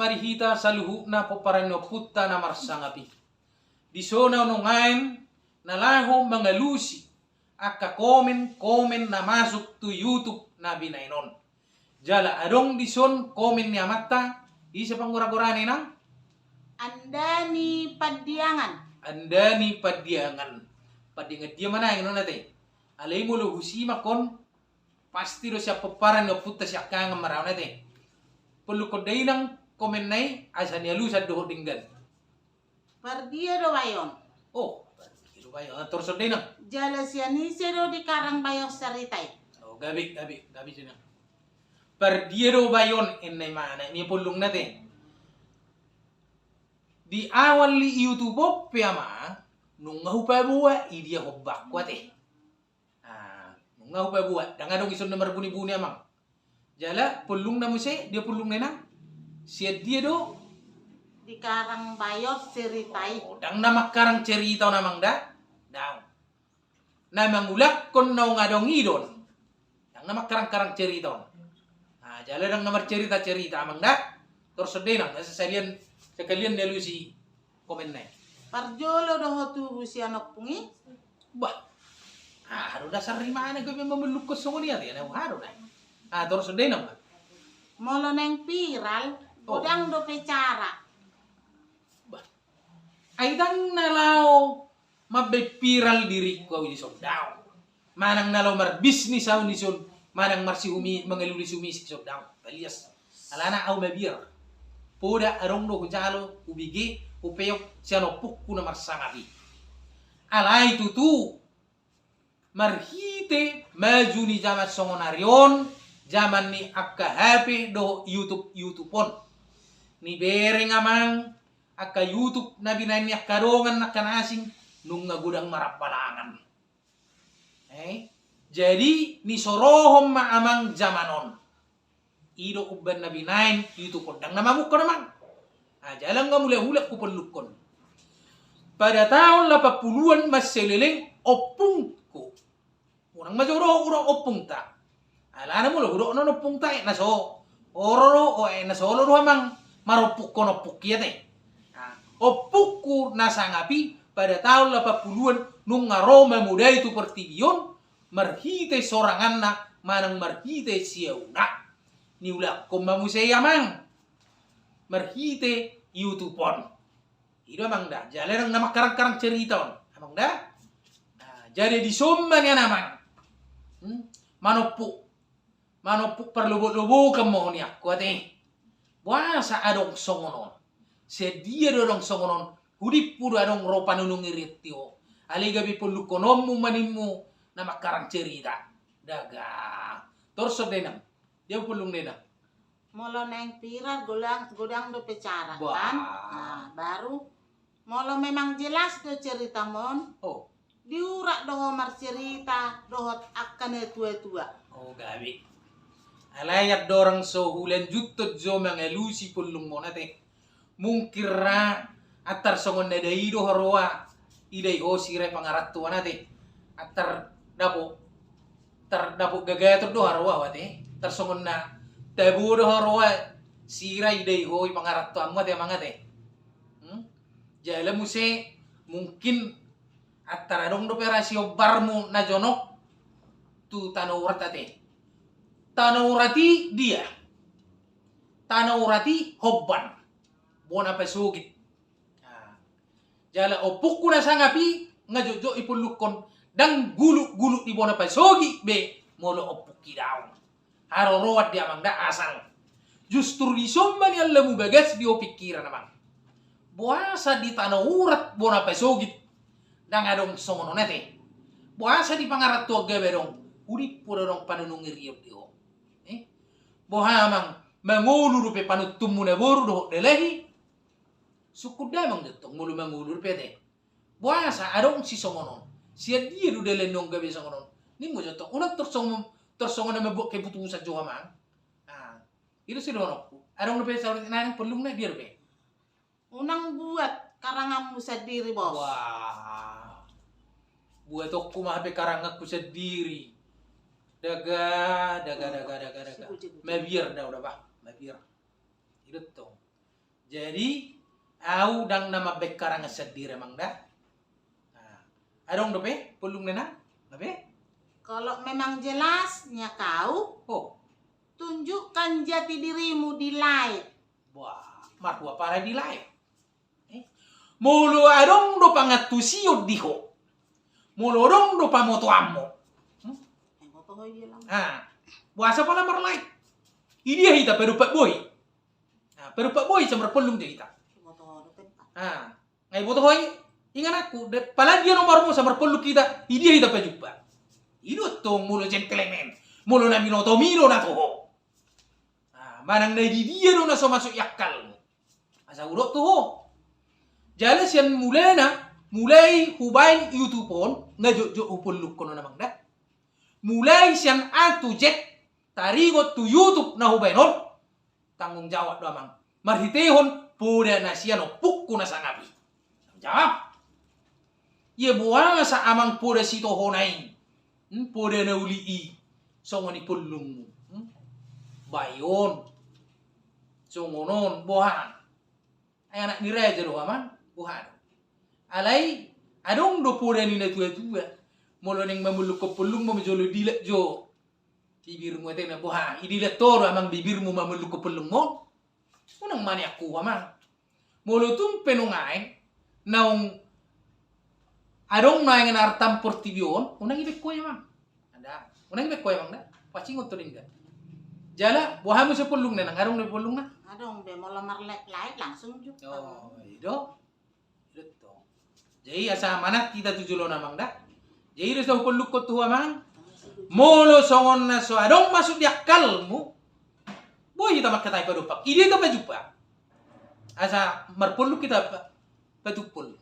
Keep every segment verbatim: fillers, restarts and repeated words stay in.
Mari hita saluhutna pomparan ni ompunta na marsangap i. Dison ahu nuaeng na laho mangalusi angka komen-komen na masuk tu YouTube na binaen on. Jala adong dison komen ni amanta, ise panggora-gorana inang? Andani Pandiangan. Andani Pandiangan. Pandiangan dia ma nuaeng on ate. Alai molo husimak on, pasti do sian pomparan ni ompunta siangkangan ma ra on ate. Pollukkon da inang komenna i, asa nialusan dohot denggan. Pardia do bayo on? Oh, pardia do bayo on. Torus on da inang. Jala sian ise do di Karangbayo cerita i? Oh, gabe, gabe, gabe jo inang. Pardia do bayo on, inna imana, inna pollungna ate. Di awal ni YouTube on pe ama, nunga hupaboa i dia hombakku ate. Ah, nunga hupaboa, ndang adong dison na marbuni-buni amang. Jala pollungna muse, dia pollungna inang? Sian dia do? Di Karangbayo cerita i. Oh, ndang na mangkarang cerita on amang da? Daong. Na mangulakkon naung adong i do on. Ndang na mangkarang-karang cerita on. Nah, jala ndang na marcerita-cerita amang da? Torus on da inang, asa salian, sekalian nialusi komenna i. Parjolo do ho tubu sian ompung i? Bah. Ah, aha do dasar ni imana gabe mamollukkon songon i ate, na aha do na. Ah, torus on da inang ma. Molo naeng viral, oh, godang dope cara. Bah. Ai ndang na laho mambaen viral diringku ahu dison, daong. Manang na laho marbisnis ahu dison, manang marsihumi-, mangalului sumisik dison, daong. Palias. Alana ahu mabiar. Poda adong do hujalo, hubege, hupeop sian ompungku na marsangap i. Alai tutu, marhite maju ni jaman songon ari on, jaman ni angka H P dohot YouTube, YouTube on. Nibereng amang, angka YouTube na binaen ni angka dongan, angka na asing, nunga godang marambalangan. Eh, jadi nisorohon ma amang jaman on. I do umbahen na binaen YouTube on, ndang na mamungka do amang. Ah, jala nga mulak-ulak hupollukkon. Pada tahun lapan puluhan mansai leleng ompungku. Unang ma jo dohot hudok ompungta. Alana molo hudok non ompungta, eh, na so olo do, oh, eh, na so olo do amang marompukkon ompungki ate. Nah, ompungku na sangap i pada tahun lapan puluhan nunga ro mamodai tu portibi on marhite soranganna manang marhite siauna. Niulakkon ma muse i amang marhite YouTube on. I do amang da, jala ndang na mangkarang-karang cerita on amang da. Nah, jadi dison ma nian amang. Hmm? Manompuk, manompuk parlobok-lobokan ma ho nian ate. Boasa adong songon on? Sian dia do adong songon on? Hudimpu do adong ro panunung i ritti ho? Alai gabe pollukkononmu ma nimmu na mangkarang cerita. Dagang. Torus on da inang. Dia pollung da inang. Molo naeng viral godang, godang dope cara, bah, kan? Nah, baru molo memang jelas do ceritamu on, oh, diurak do ho marcerita dohot angka na tua-tua. Oh, gabe. Alai andorang so hulanjuthon jo mangalusi pollungmon ate. Mungkin ra antar songon na dai do ho roa, idai ho sira i pangarantoan ate. Antar dapot, antar dapot gagaton do ho roa ate. Antar songon na tabo do ho roa, sira idai ho i pangarantoanmu ate amang ate. Hmm? Jala muse mungkin antar adong dope ra siombarmu na jonok tu tano urat ate. Tano urat i dia? Tano urat i hombar. Bona pasogit. Nah, jala ompungku na sangap i nga jotjot i pollukkon, ndang guluk-guluk ni bona pasogit be molo ompungki daong. Haroroan di amang da asal. Justru dison ma nian lamu bagas di ho pingkiran amang. Boasa di tano urat bona pasogit ndang adong songon on ate? Boasa di pangarantoan gabe adong? Hudimpu do adong panunung i riot di ho. Eh? Boha amang, mangolu dope panuttunmu na boru dohot dalahi? Sungkun damang do tong molo mangolu dope ate. Boasa adong sisongon on? Sian dia do dalan ni on gabe songon on? Nimmu jo tong, unang tor songon, tor songon na mambuat keputusan jo amang. Ah, i do sidohononku. Adong dope saur nanang pollungna dia dope. Unang buat karanganmu sandiri, Bos. Wah. Buatonku ma hape karanganku sandiri. Daga, daga, daga, daga, daga. Mabiar da, udah bah, mabiar. I do tong. Jadi au ndang na mambaen karangan sandiri, Amang, da. Nah, adong dope pollung na nang, dope? Kalau memang jelas nian kau, oh, tunjukkan jati dirimu di live. Wah, marhua pala di live. Eh? Molo adong do pangantusion di ho, molo adong do pamotoanmu. Hmm? Ah, boasa pala marlive? Idia hita padompak boi? Ah, padompak boi sai marpollung do hita. Ah, nga iboto ho i, ingananku, de, pala dia nomormu sai marpollung hita, idia hita pajumpa? I do tong molo gentleman, molo na binotomi do na tu ho. Ah, manang na didia do na so masuk i akkalmu. Asa hudok tu ho. Jala sian mulana, mulai hubaen YouTube on, nga jotjot hupollungkon on, Amang, da. Mulai sian A tu Z, taringot tu YouTube na hubaen on, tanggung jawab do, Amang. Marhitehon poda na sian ompungku na sangap i. Tanggung jawab. Ia boasa, Amang, poda sitohona i, hmm, poda na uli i, songon i pollungmu, hmm? Bae on, songon on, boha? Ai anak ni raja do ho, Amang, boha do? Alai adong do poda ni na tuatua. Molo naeng mamollungkon pollungmu ma jolo dilak jo bibirmu, ate na, boha, idilat ho do, Amang, bibirmu mamollungkon pollungmu? Unang ma nian ho, Amang. Molo tung pe nuaeng naung adong nuaeng na arta portibi on, unang ibaen ho i, Amang. Ndang, unang ibaen ho i, Amang, da. Pasingot ho do, inda. Jala boha muse pollungna, nang adong do pollungna? Adong be, molo marlive-live langsung jumpa. Oh, i do. Jadi asa manat hita tu jolo on, Amang, da. Jadi do sai hupollungkon tu ho, Amang. Molo songon na so adong masuk di akkalmu, boi hita mangkatai padompak. Idia hita pajumpa? Asa marpollung hita pa-, patumpol.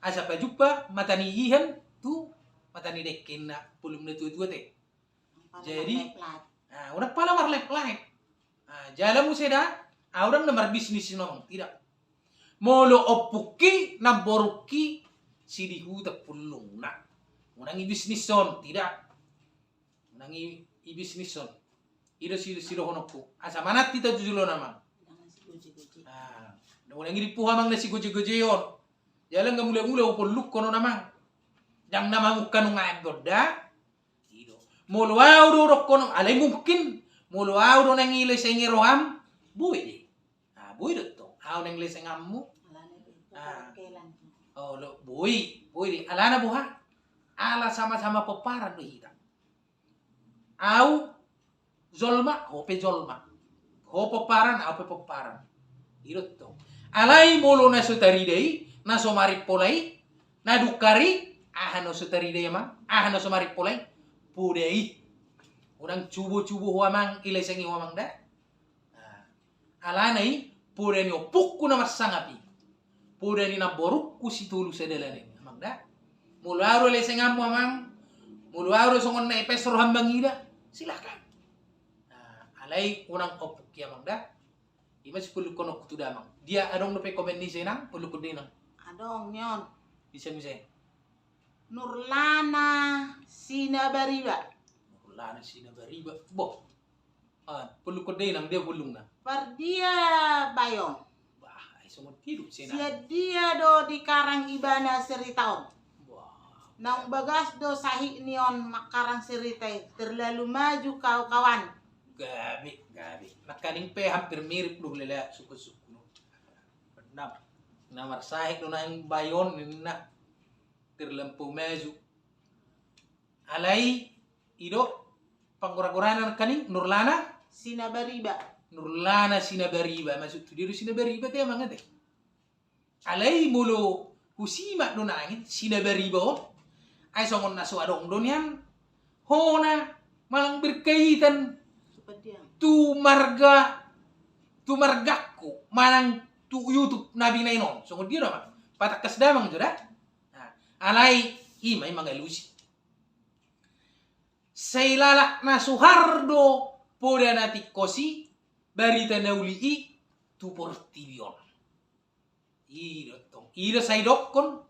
Asa pajumpa mata ni ihan tu mata ni dengke, ninna pollung na tuatua, ate. Jadi, ah, unang pala marlive-live. Ah, jala muse da, au ndang na marbisnis, Amang, tidak. Molo ompungki, namborungki, sidihuta pollungna, unang ibisnishon, tidak. Unang i-, ibisnishon. I do si-, sidohononku. Asa manat hita tu jolo on, Amang. Ah, unang idimpu ho, Amang, na sigojegojeon. Jala nga mulakula hupollungkon on, Amang. Ndang na mamungka nuaeng gonda. I do. Molo au do dokkon, alai mungkin molo au do naeng ilesengi roham, boi do i. Ah, boi do tong au naeng lesenganmu. Ah. Oh, lo, boi, boi do i. Alana boha? Ala sama-sama pomparan do hita. Au jolma, ho pe jolma. Ho pomparan, au pe pomparan. I do tong. Alai molo na so tarida i, na so marimpola i, na dungkar i, aha na so tarida i, Amang? Aha na so marimpola i? Poda i. Unang cubo-cubo ho, Amang, ilesengi ho, Amang, da. Nah, alana i, poda ni ompungku na marsangap i. Poda ni namborungku sitolu sadalan i, Amang, da. Molo au do lesenganmu, Amang, molo au do songon na epes roham mangida, silakan. Nah, alai unang ompungki, Amang, da. I ma sipollungkononku tu damang. Dia adong dope komen ni ise, Inang? Pollungkon do, Inang. Adong, nion. Ise muse? Nurlana Sinabariba. Nurlana Sinabariba. Boh. Ah, pollungkon do, Inang, dia pollungna. Pardia bae on? Bah, ai songon dia do, Inang. Sian dia do dikarang ibana cerita on? Bah. Naung bagas do sahit ni on mangkarang cerita i, terlalu maju kau, kawan. Gabe, gabe. Nangkaning pe hampir mirip do, Lela, sungkun-sungkun. Benar. Na marsahit do naeng bae on, ninna. Terlampau maju. Alai, i do, panggora-gorana nangkaning, Nurlana? Sinabariba. Nurlana Sinabariba, maksud tu dia do Sinabariba ate, Amang, ate? Alai molo husimak do nangkin, Sinabariba on, ai songon na so adong do nian hona manang berkaitan tu marga, tu margangku, manang tu YouTube na binaen on. Songon dia do, Amang? Patangkas damang jo da. Nah, alai i ma i mangalusi. Sai lalap na suhar do poda na tingkos i, barita na uli i tu portibi on. I do tong. I do sai dokkon,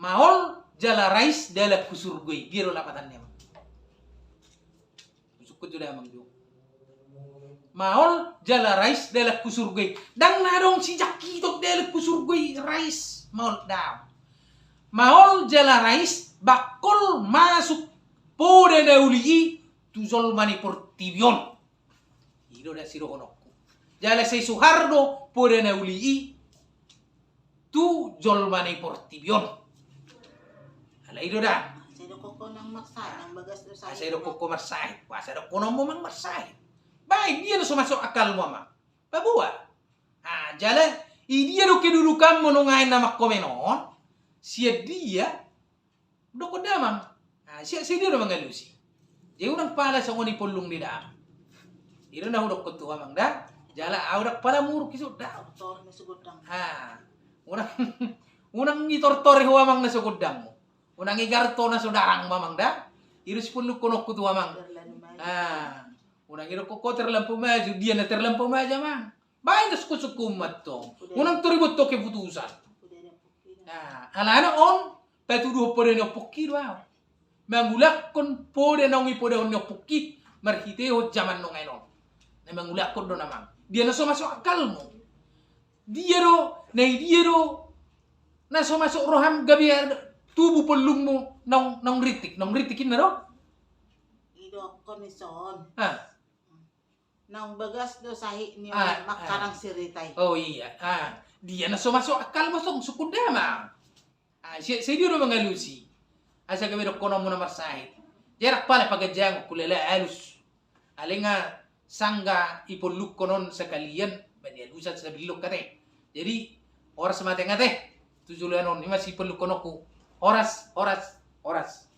maol jala rais dalan hu surgo i. Dia do lapatanna, Amang. Sungkun jo da, Amang, jo. Maol jala rais dalan hu surgo i. Ndang na adong sijangkiton dalan hu surgo i rais maol, daong. Maol jala rais bangkol masuk poda na uli i tu jolma ni portibi on. I do da sidohononku. Jala sai suhar do poda na uli i tu jolma ni portibi on. Alai i do da. Asa i dokkon ho nang marsahit, nang bagas do sahit. Asa i dokkon ho marsahit. Asa i dokkon ho nang marsahit. Baen, dia na so masuk akalmu, amang? Paboa. Ah, jala i dia do kedudukanmu nuaeng na mangkomen on? Sian dia? Dokkon damang. Ah, sian, sian dia do mangalusi. Jadi unang pala songon i pollung ni damang. I do na hudokkon tu ho, amang, da. Jala ahu ndang pala muruk i so, da. Tortor na so gondang. Ah, unang, unang i tortori ho, amang, na so gondangmu. Unang i garto na so darangmu, amang, da. I do sipollungkononku tu ho, amang. Terlalu maju. Ah, unang i dokkon ho terlampau maju. Dia na terlampau maju, amang? Baen do sungkunsungkunmu antong. Unang tor iboto keputusan. Nah, alana on patuduhon poda ni ompungki do ahu. Mangulakhon poda naung ipodahon ni ompungki marhitehon jaman nuaeng on. Na mangulakhon do, amang. Dia na so masuk akalmu? Dia do, na i dia do na so masuk roham gabe tubu pollungmu naung, naung rintik, naung rintik inna do? I dokkon i son. Ah. Naung bagas do sahit ni, ah, mangkarang, ah, sirita i. Oh iya. Ah, dia na so masuk akalmu antong, sungkun damang? Ah, sai, sai dia do mangalusi? Asa gabe dohononmu na marsahit. Jadi ndang pala paganjangon, hulala alus. Alai nga sangga ipollungkon on sakalian, ba nialusan sabillok ate. Jadi horas ma ate, nga ate. Tu joloan on i ma sipollungkononku. Horas, horas, horas.